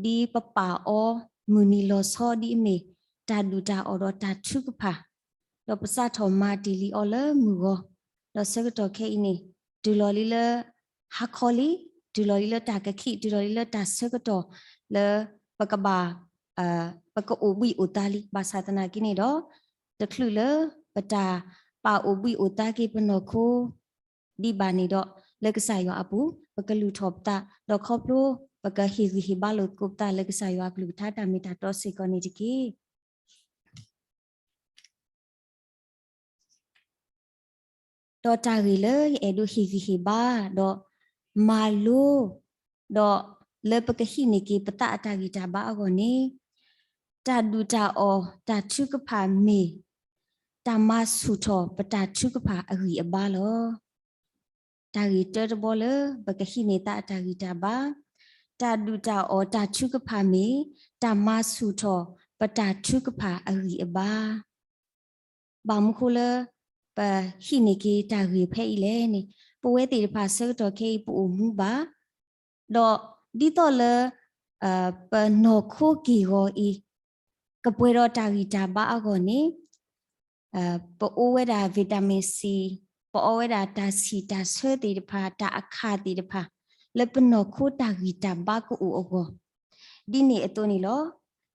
ဒ်ပပာ်အီၤမုၢ်နံၤလီၤဆီဒ်အမ့ၢ် တၢ်ဒုၣ်တၢ်အီၣ်ဒီးတၢ်ထုကဖၣ်, ဒီးပစးထီၣ်မၤတ့ၢ်လံအီၤလၢမုၢ်ဂီၤ, ဒီးဆၢကတီၢ်ခဲအံၤန့ၣ် တုၤလီၤလံလၢ ဟါခီလံ, တုၤလီၤလံလၢတၢ်ကခံး, တုၤလီၤလံလၢတၢ်ဆၢကတီၢ်လၢပကဘၣ် ပကအိၣ်ဘှံးအိၣ်သါလံ. ဘၣ်ဆၣ်သနာ်က့န့ၣ်ဒီး တချုးလၢပတၢ်ပာ်အိၣ်ဘှံးအိၣ်သါက့ၤပနီၢ်ခိ ဒံးဘၣ်န့ၣ်ဒီး လၢကစၢ်ယွၤအပူၤ ပကလုၢ်ထီၣ်ပသး, ဒီးခီဖျိပကဟ့ၣ်ဂံၢ်ဟ့ၣ်ဘါလိာ်သကိးပသးလၢကစၢ်ယွၤအကလုၢ်ကထါတၢ်မ့ၢ်တၢ်တီစ့ၢ်ကီးန့ၣ်တက့ၢ်. ဒီးတၢ်ဂ့ၢ်လၢယအဲၣ်ဒိးဟ့ၣ်ဂံၢ်ဟ့ၣ်ဘါ, ဒီးမၤလိ, ဒီးလၢပကဟံးန့ၢ်က့ၤပသးအတၢ်ဂံၢ်တၢ်ဘါအဂီၢ်န့ၣ်, တၢ်ဒုၣ်တၢ်အီၣ်တၢ်ထုကဖၣ်မ့ၢ် တၢ်မၤဆူၣ်ထီၣ်ပတၢ်ထုကဖၣ်အဂံၢ်အဘါလီၤ. တၢ်ဂ့ၢ်တၢတဘီလၢပကဟံးန့ၢ်သးအတၢ်ဂံၢ်တၢ်ဘါ, တၢ်ဒုၣ်တၢ်အီၣ်တၢ်ထုကဖၣ်မ့ၢ် တၢ်မၤဆူၣ်ထီၣ်ပတၢ်ထုကဖၣ်အဂံၢ်အဘါ. ဘၣ်မနုၤဃိလၢ ပဟံးန့ၢ်က့ၤတၢ်ဂ့ၢ်ဖဲအံၤလဲၣ်န့ၣ်, ပဝဲသ့ၣ်တဖၣ်ဆၢကတီၢ်ခဲအံၤပအိၣ်မူဘၣ်, ဒီးဒ်သိးလၢ ပနီၢ်ခိက့ၢ်ဂီၤအံၤ ကပှဲၤဒီးတၢ်ဂံၢ်တၢ်ဘါအဂီၢ်န့ၣ် ပအိၣ်ဝဲဒၣ် vitamin C, ပအီဝဲဒၣ်တၢ်ဆံၣ်တၢ်ဆၢသ့ၣ်တဖၣ် တၢ်အခၣ်သ့ၣ်တဖၣ် လၢပနီၢ်ခိတၢ်ဂံၢ်တၢ်ဘါကအိၣ်အဂီၢ်, ဒ်န့ၣ်အသိးန့ၣ်လီၤ.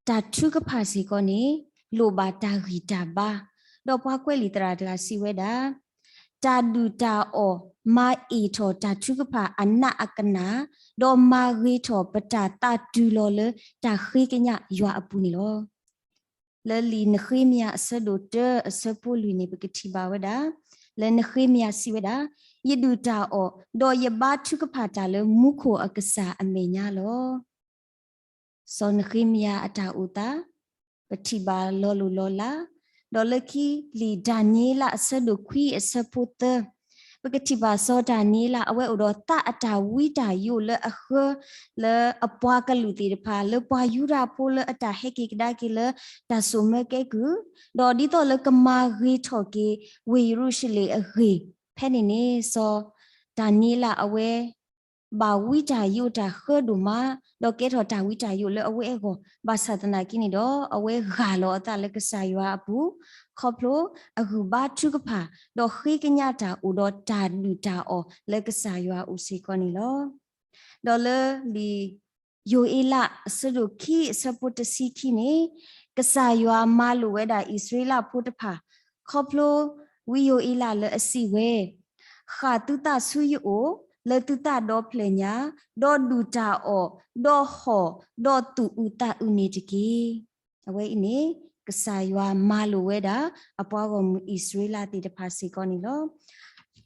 တၢ်ထုကဖၣ်စ့ၢ်ကီးန့ၣ် လိၣ်ဘၣ်တၢ်ဂံၢ်တၢ်ဘါ, ဒီးပှၤကွဲးလံာ်သရၣ်တဂၤစံးဝဲဒၣ်, တၢ်ဒုၣ်တၢ်အီၣ်မၤအ့ၣ်ထီၣ်တၢ်ထုကဖၣ်အနးအကနၣ်, ဒီးမၤဂ့ၤထီၣ်ပတၢ်သးတုၤလီၤလၢတၢ်ဃ့ကညးယွၤအပူၤန့ၣ်လီၤ. လၢလံာ်နဃ့မယၤအဆၢဒိၣ်တၢအဆၢဖိလွံၢ်န့ၣ် ပကထံၣ်ဘၣ်ဝဲဒၣ်, လၢနဃ့မယၤစံးဝဲဒၣ်, ယဒုၣ်တၢ်အီၣ်, ဒီးယဘါထုကဖၣ်တၢ်လၢမူခိၣ်အကစၢ်အမဲာ်ညါလီၤ. စီၤနဃ့မယၤအတၢ်အိၣ်သး ပထံၣ်ဘၣ်လီၤလိၢ်လီၤလး, ဒီးလၢခံလံာ်ဒၤနံးယ့လးအဆၢဒိၣ်ခွံအဆၢဖိသၢ, ပကထံၣ်ဘၣ်စီၤဒၤနံးယ့လး အဝဲအိၣ်ဒီးသးအတၢ်ဝံတၢ်ယိးလၢအဃၢ လၢအပှၤကလုာ်သ့ၣ်တဖၣ် လၢပှၤယူဒၤဖိလၢအတၢ်ဟဲက့ၤကဒါက့ၤလၢတၢ်စိာ်မၢကဲကုၢ်, ဒီးဒ်သိးလၢကမၤဂ့ၤထီၣ်က့ၤဝ့ၢ်ယရူၤၡလ့ၣ်အဂ့ၢ်, ဖဲန့ၣ်န့ၣ် စီၤဒၤနံးယ့လးအဝဲ ဘၣ်ဝံတၢ်ယိးတၢ်ဃၢဒိၣ်မး, ဒီးကဲထီၣ်တၢ်ဝံတၢ်ယိးလၢအဝဲအဂီၢ်, ဘၣ်ဆၣ်သနာ်က့န့ၣ်ဒီး အဝဲဂၢ်လီၤအသးလၢကစၢ်ယွၤအပူၤ, ခီဖျိအဂံၢ်ဘါထုကဖၣ်, ဒီးဃ့ကညးတၢ်အိၣ်ဒီးတၢ်ဒုၣ်တၢ်အီၣ်လၢကစၢ်ယွၤအအိၣ်စ့ၢ်ကီးန့ၣ်လီၤ. ဒီးလၢလံာ်ယိၤအ့လးအဆၢဒိၣ်ခံအဆၢဖိတဆံခံန့ၣ်, ကစၢ်ယွၤမၤလိာ်ဝဲဒၣ်အံၣ်စရ့လးဖိတဖၣ် ခီဖျိဝံယိၤအ့လးလၢအစံးဝဲ, ဃၣ်သုသးဆူယအိၣ်, လၢသုသးဒီဖျၢၣ်ညါ, ဒီးဒုၣ်တၢ်အီၣ်, ဒီးဟီၣ်, ဒီးသူၣ်အုးသးအုးန့ၣ်တက့ၢ်. အဝဲအံၤန့ၣ် ကစၢ်ယွၤမၤလိာ်ဝဲဒၣ် အပှၤဂီၢ်မုၢ်အံၣ်စရ့လးသ့ၣ်တဖၣ်စ့ၢ်ကီးန့ၣ်လီၤ.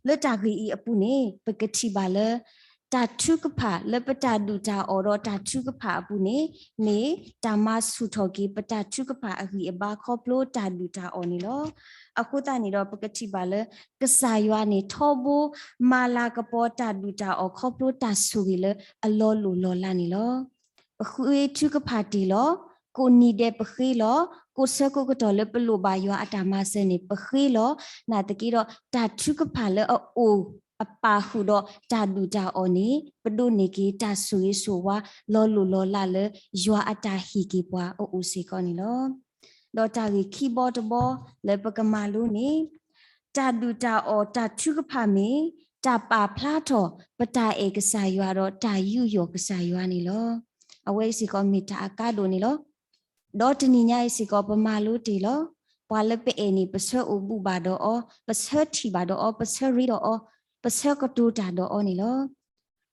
လၢတၢ်ဂ့ၢ်အံၤအပူၤန့ၣ် ပကထံၣ်ဘၣ်လၢ တၢ်ထုကဖၣ်လၢပတၢ်ဒုၣ်တၢ်အီၣ်ဒီးတၢ်ထုကဖၣ်အပူၤန့ၣ် မ့ၢ်တၢ်မၤဆူၣ်ထီၣ်က့ၤပတၢ်ထုကဖၣ်အဂံၢ်အဘါခီဖျိတၢ်ဒုၣ်တၢ်အီၣ်န့ၣ်လီၤ. အဃိသတးန့ၣ်ဒီး ပကထံၣ်ဘၣ်လၢ ကစၢ်ယွၤန့ၣ်ထီဘိမၤလၤကပီၤတၢ်ဒုၣ်တၢ်အီၣ်ခီဖျိတၢ်ဆိၣ်ဂ့ၤလၢအလီၤလိၢ်လီၤလးန့ၣ်လီၤ. ပဃ့ထုကဖၣ်တ့ၢ်လီၤ. ကိးနံၤဒဲးပဃ့လီၤ. ကိးဆၢကိးကတီၢ်လၢပလိၣ်ဘၣ်ယွၤအတၢ်မၤစၢၤန့ၣ် ပဃ့လီၤ. နာ်သက့ဒီး တၢ်ထုကဖၣ်လၢအအိၣ်အပာ်ဃုာ်ဒီးတၢ်ဒုၣ်တၢ်အီၣ်န့ၣ် ပဒိးန့ၢ်က့ၤတၢ်ဆိၣ်ဂ့ၤဆိၣ်ဝါလီၤလိၢ်လီၤလးလၢယွၤအတၢ်ဟ့ၣ်က့ၤပှၤအအိၣ်စ့ၢ်ကီးန့ၣ်လီၤ. ဒီးတၢ်ဂ့ၢ်ခံဘီတဘီလၢပကမၤလိန့ၣ် တၢ်ဒုၣ်တၢ်အီၣ်တၢ်ထုကဖၣ်မ့ၢ် တၢ်ပာ်ဖျါထီၣ်ပတၢ်အဲၣ်ကစၢ်ယွၤဒီးတၢ်ယူးယီၣ်ကစၢ်ယွၤန့ၣ်လီၤ. အဝဲစ့ၢ်ကီးမ့ၢ်တၢ်အကါဒိၣ်န့ၣ်လီၤ. ဒီးတနံၤညါအံၤစ့ၢ်ကီးပမၤလိတ့ၢ်လီၤ. ပှၤလၢပအဲၣ်န့ၣ် ပဆၢအိၣ်ဘူးဘၣ်ဒီးအီၤ, ပဆၢထံၣ်ဘၣ်ဒီးအီၤ, ပဆၢရ့ဒီးအီၤ, ပဆၢကတိၤတၢ်ဒီးအီၤန့ၣ်လီၤ.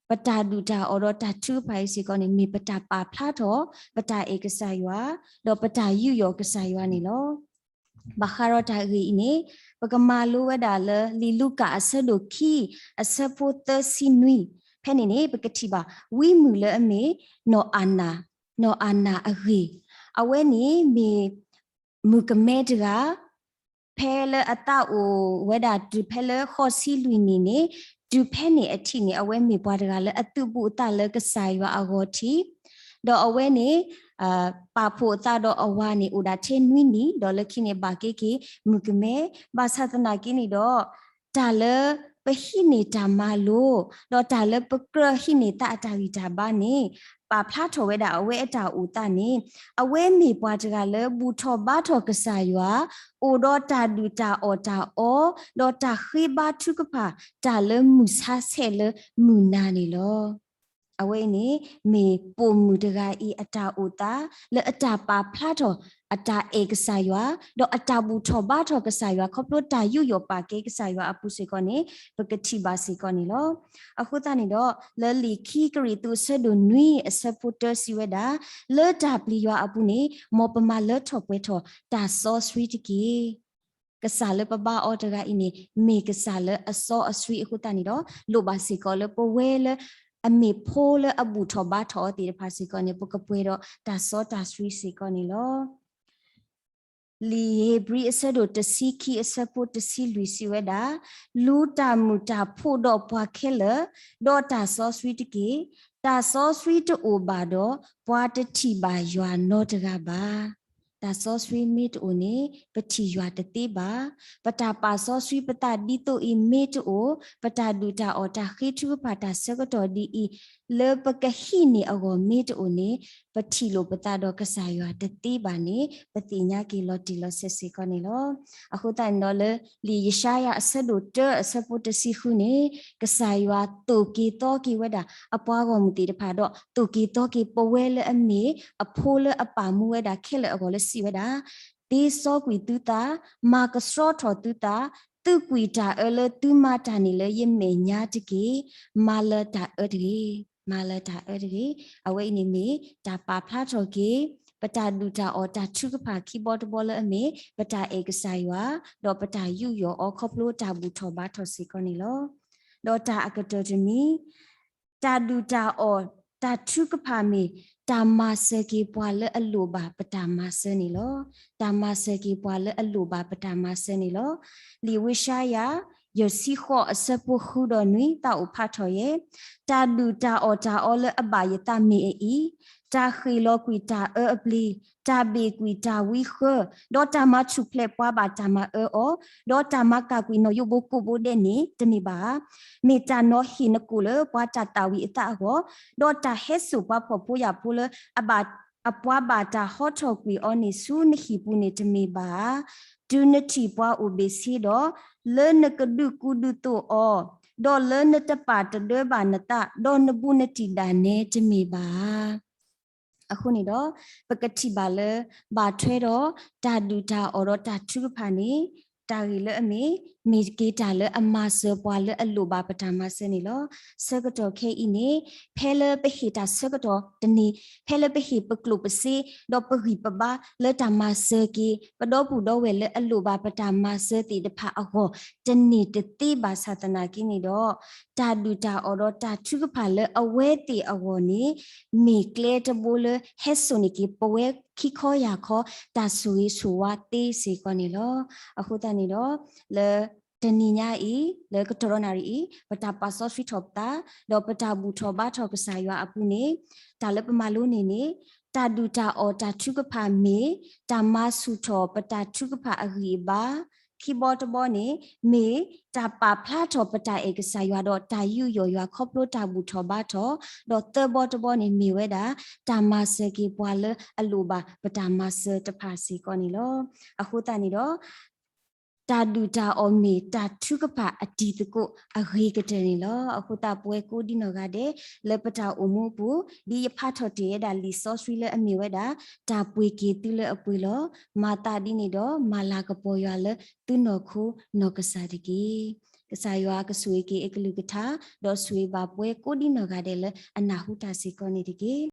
ပတၢ်ဒုၣ်တၢ်အီၣ်ဒီးတၢ်ထုကဖၣ်အံၤစ့ၢ်ကီးန့ၣ် မ့ၢ်ပတၢ်ပာ်ဖျါထီၣ် ပတၢ်အဲၣ်ကစၢ်ယွၤ ဒီးပတၢ်ယူးယီၣ်ကစၢ်ယွၤန့ၣ်လီၤ. ဘၣ်ဃးဒီးတၢ်ဂ့ၢ်အံၤန့ၣ် ပကမၤလိဝဲဒၣ်လၢလံာ်လူၤကၣ်အဆၢဒိၣ်ခံ အဆၢဖိသၢဆံနွံ, ဖဲန့ၣ်န့ၣ် ပကထံၣ်ဘၣ် ဝံမုၣ်လၢအမ့ၢ် နီၢ်အၣ်နၢ်, နီၢ်အၣ်နၢ်အဂ့ၢ်, အဝဲန့ၣ်မ့ၢ် မုၣ်ကမဲတဂၤ ဖဲလၢအသးအိၣ်ဝဲဒၣ်တုၤဖဲလၢဃိးဆံလွံၢ်နံၣ်န့ၣ် တုၤဖဲန့ၣ်အထံးန့ၣ် အဝဲမ့ၢ်ပှၤတဂၤလၢအသုးဘူးအသးလၢကစၢ်ယွၤအဂီၢ်ထံး, ဒီးအဝဲန့ၣ် ပာ်ဖှိၣ်အသးဒီးအဝၤန့ၣ် အိၣ်ဒၣ်ထဲနွံနံၣ်, ဒီးလၢခံန့ၣ်ဘၣ်က့ၤက့ၤမုၣ်ကမဲ, ဘၣ်ဆၣ်သနာ်က့န့ၣ်ဒီး တၢ်လၢပဟံးန့ၢ်တၢ်မၤလိ, ဒီးတၢ်လၢပကြၢးဟံးန့ၢ်သးအတၢ်ဂံၢ်တၢ်ဘါန့ၣ် ပာ်ဖျါထီၣ်ဝဲဒၣ်အဝဲအတၢ်အိၣ်သးန့ၣ် အဝဲမ့ၢ်ပှၤတဂၤလၢဘူၣ်ထီၣ်ဘါထီၣ်ကစၢ်ယွၤ, အိၣ်ဒီးတၢ်ဒုၣ်တၢ်အီၣ်တၢ်အီ, ဒီးတၢ်ဃ့ဘါထုကဖၣ်တၢ်လၢမုၢ်ဆါဆဲးလၢမုၢ်နၤန့ၣ်လီၤ. အဝဲအံၤန့ၣ် မ့ၢ်ပိာ်မုၣ်တဂၤအံၤအတၢ်အိၣ်သး လၢအတၢ်ပာ်ဖျါထီၣ် အတၢ်အဲၣ်ကစၢ်ယွၤ, ဒီးအတၢ်ဘူၣ်ထီၣ်ဘါထီၣ်ကစၢ်ယွၤ ခီဖျိတၢ်ယူးယီၣ်ပာ်ကဲကစၢ်ယွၤအပူၤစ့ၢ်ကီးန့ၣ် ပကထံၣ်ဘၣ်စ့ၢ်ကီးန့ၣ်လီၤ. အဃိသတးန့ၣ်ဒီး လၢလံာ်ခံကရံၣ်သူးအဆၢဒိၣ်နွံအဆၢဖိတၢစံးဝဲဒၣ်, လၢတၢ်ပျံၤယွၤအပူၤန့ၣ် မ်ပမၤလၢထီၣ်ပှဲၤထီၣ်တၢ်စီဆှံတက့ၢ်. ကစၢ်လၢပဘါအီၤတဂၤအံၤန့ၣ် မ့ၢ်ကစၢ်လၢအစီအဆှံအဃိသတးန့ၣ်ဒီး လိၣ်ဘၣ်စ့ၢ်ကီးလၢပဝဲလၢ အမ့ၢ်ဖိလၢအဘူၣ်ထီၣ်ဘါထီၣ်အီၤသ့ၣ်တဖၣ်စ့ၢ်ကီးန့ၣ် ပကပှဲၤဒီးတၢ်စီတၢ်ဆှံစ့ၢ်ကီးန့ၣ်လီၤ. လံာ်ဧ့ၤဘြံၤအဆၢဒိၣ်တဆံခံအဆၢဖိတဆံလွံၢ်စံးဝဲဒၣ်, လူၤတၢ်မုာ်တၢ်ဖိးဒီးပှၤခဲလၢာ်, ဒီးတၢ်စီဆှံတက့ၢ်. တၢ်စီဆှံတအိၣ်ဘၣ်ဒီး ပှၤတထံၣ်ဘၣ်ယွၤနီတဂၤဘၣ်. တၢ်စီဆှံမ့ၢ်တအိၣ်န့ၣ် ပထံၣ်ယွၤတသ့ဘၣ်. ပတၢ်ပာ်စီဆှံပသးဒ်သိးအံၤမ့ၢ်တအိၣ်, ပတၢ်ဒုၣ်တၢ်အီၣ်တၢ်ဃ့ထုကဖၣ်တၢ်ဆၢကတီၢ်ဒ်အံၤ လၢပကဟံးန့ၢ်အဂီၢ်မ့ၢ်တအိၣ်န့ၣ် ပထံၣ်လိာ်ပသးဒီးကစၢ်ယွၤတသ့ဘၣ်န့ၣ် ပသ့ၣ်ညါက့ၤလီၤတံၢ်လီၤဆဲးစ့ၢ်ကီးန့ၣ်လီၤ. အဃိသတးန့ၣ်ဒီးလၢ လံာ်ယၡါယၤအဆၢဒိၣ်တၢအဆၢဖိတဆံဃုန့ၣ် ကစၢ်ယွၤသိၣ်က့ၤသီက့ၤဝဲဒၣ် အပှၤဂီၢ်မုၢ်သ့ၣ်တဖၣ်ဒီး သိၣ်က့ၤသီက့ၤပဝဲလၢအမ့ၢ်အဖိလၢအပာ်မူဝဲဒၣ်ခဲလၢာ်အဂီၢ်လၢစံးဝဲဒၣ်, သ့စီကွံာ်သုသး, မၤကဆှီထီၣ်သုသး, သုးကွံာ်တၢ်အၢလၢသုမၤတၢ်န့ၣ်လၢယမဲာ်ညါတက့ၢ်. မၤလၢတၢ်အၢတဂ့ၤ, မၤလၢတၢ်အၢတဂ့ၤ. အဝဲအံၤန့ၣ်မ့ၢ်တၢ်ပာ်ဖျါထီၣ်က့ၤ ပတၢ်ဒုၣ်တၢ်အီၣ်တၢ်ထုကဖၣ်ခံဘီတဘီလၢအမ့ၢ် ပတၢ်အဲၣ်ကစၢ်ယွၤ, ဒီးပတၢ်ယူးယီၣ်အီၤခီဖျိတၢ်ဘူၣ်ထီၣ်ဘါထီၣ်စ့ၢ်ကီးန့ၣ်လီၤ. ဒီးတၢ်အကတၢၢ်တမံၤ တၢ်ဒုၣ်တၢ်အီၣ်တၢ်ထုကဖၣ်မ့ၢ် တၢ်မၤစၢၤက့ၤပှၤလၢအလိၣ်ဘၣ်ပတၢ်မၤစၢၤန့ၣ်လီၤ. တၢ်မၤစၢၤက့ၤပှၤလၢအလိၣ်ဘၣ်ပတၢ်မၤစၢၤန့ၣ်လီၤ. လံာ်ဝံယၡါယၤ ယဲၢ်ဆံဃိးအဆၢဖိဃုဒီးနွံ သးအိၣ်ဖးထီၣ်ယဲၢ်, တၢ်ဒုၣ်တၢ်အီၣ်တၢ်အီလၢအဘၣ်ယသးမ့ၢ်အအံၤ, တၢ်ဃ့ၢ်လီၤကွံာ်တၢ်အၢအပျ့ၤ, တၢ်ဘ့ၣ်ကွံာ်တၢ်ဝံဃၢ, ဒီးတၢ်မၤထူၣ်ဖျဲးပှၤဘၣ်တၢ်မၤအၢအီၤ, ဒီးတၢ်မၤကၣ်ကွံာ်နီၣ်ယိဘိကိးဘိဒဲးန့ၣ် တမ့ၢ်ဘၣ်ဧါ. မ့ၢ်တၢ်နီၤဟ့ၣ်နကိာ်လၢပှၤတၢ်သၣ်ဝံၤအသးအဂီၢ်, ဒီးတၢ်ဟဲစိာ်ပှၤဖှီၣ်ဖိယာ်ဖိလၢ အပှၤဘၣ်တၢ်ဟီထီၣ်ကွံာ်အီၤန့ၣ်ဆူနဟံၣ်ပူၤန့ၣ်တမ့ၢ်ဘၣ်ဧါ. တုၤနထံၣ်ပှၤအိၣ်ဘ့ၣ်ဆ့ဒီး, လၢနကဒုးကူဒုးသိးအီၤ, ဒီးလၢနတပာ်တဒၢဘၣ်နသး, ဒီးနဘူးနတံၢ်ဒၣ်နဲတမ့ၢ်ဘၣ်ဧါ. အဃိန့ၣ်ဒီး ပကထံၣ်ဘၣ်လၢ ဘၣ်ထွဲဒီးတၢ်ဒုၣ်တၢ်အီၣ်ဒီးတၢ်ထုကဖၣ်န့ၣ် တၢ်ဂ့ၢ်လၢအမ့ၢ် မ့ၢ်က့ၤတၢ်လၢအမၤစၢၤပှၤလၢအလိၣ်ဘၣ်ပတၢ်မၤစၢၤန့ၣ်လီၤ. ဆၢကတီၢ်ခဲအံၤန့ၣ် ဖဲလၢပဟ့ၣ်တၢ်ဆၢကတီၢ်တန့ၢ်, ဖဲလၢပဟ့ၣ်ပကျိၣ်ပစ့ ဒီးပဂံၢ်ပဘါလၢတၢ်မၤစၢၤက့ၤ ပဒီပုၢ်ဒီဝဲၢ်လၢအလိၣ်ဘၣ်ပတၢ်မၤစၢၤသ့ၣ်တဖၣ်အဂီၢ် တန့ၢ်တသ့ဘၣ်ဆၣ်သနာ်က့န့ၣ်ဒီး တၢ်ဒုၣ်တၢ်အီၣ်ဒီးတၢ်ထုကဖၣ်လၢအဝဲသ့ၣ်အဂီၢ်န့ၣ် မ့ၢ်ကျဲတဘိလၢဟဲစိာ်န့ၢ်က့ၤပဝဲခံခီယၢ်ခီ တၢ်ဆိၣ်ဂ့ၤဆိၣ်ဝါသ့စ့ၢ်ကီးန့ၣ်လီၤ. အဃိသတးန့ၣ်ဒီး လၢတနံၤညါအံၤ လၢကတီၢ်ဒီနၣ်ရံၣ်အံၤ ပတၢ်ပာ်စီဆှံထီၣ်ပသး ဒီးပတၢ်ဘူၣ်ထီၣ်ဘါထီၣ်ကစၢ်ယွၤအပူၤန့ၣ် တၢ်လၢပမၤလိန့ၢ်န့ၣ် တၢ်ဒုၣ်တၢ်အီၣ်တၢ်ထုကဖၣ်မ့ၢ် တၢ်မၤဆူၣ်ထီၣ်ပတၢ်ထုကဖၣ်အဂံၢ်အဘါ, ခံဘီတဘီန့ၣ် မ့ၢ်တၢ်ပာ်ဖျါထီၣ်ပတၢ်အဲၣ်ကစၢ်ယွၤဒီးတၢ်ယူးယီၣ်ယွၤခီဖျိတၢ်ဘူၣ်ထီၣ်ဘါထီၣ်, ဒီးသၢဘီတဘီန့ၣ်မ့ၢ်ဝဲဒၣ် တၢ်မၤစၢၤက့ၤပှၤလၢအလိၣ်ဘၣ်ပတၢ်မၤစၢၤတဖၣ်စ့ၢ်ကီးန့ၣ်လီၤ. အဃိသတးန့ၣ်ဒီး တၢ်ဒုၣ်တၢ်အီၣ်မ့ၢ်တၢ်ထုကဖၣ်အတံၤသကိးအဂ့ၤကတၢၢ်န့ၣ်လီၤ. အဃိသတးပဝဲကိးဒံနီၢ်ဂၤဒဲး လၢပတၢ်အိၣ်မူအပူၤ ဒ်ယဖးထီၣ်တ့ၢ်ဝဲဒၣ်လံာ်စီဆှံလၢအမ့ၢ်ဝဲဒၣ် တၢ်ပှ့ၤက့ၤသုလၢအပှ့ၤလီၤ. မၤသးဒ်န့ၣ်ဒီး မၤလၤကပီၤယွၤလၢသုနီၢ်ခိနီၢ်ကစၢ်တက့ၢ်. ကစၢ်ယွၤကဆိၣ်ဂ့ၤက့ၤအကလုၢ်ကထါ ဒီးဆိၣ်ဂ့ၤဘၣ်ပဝဲကိးဒံနီၢ်ဂၤဒဲးလၢအနၢ်ဟူတၢ်စ့ၢ်ကီးန့ၣ်တက့ၢ်.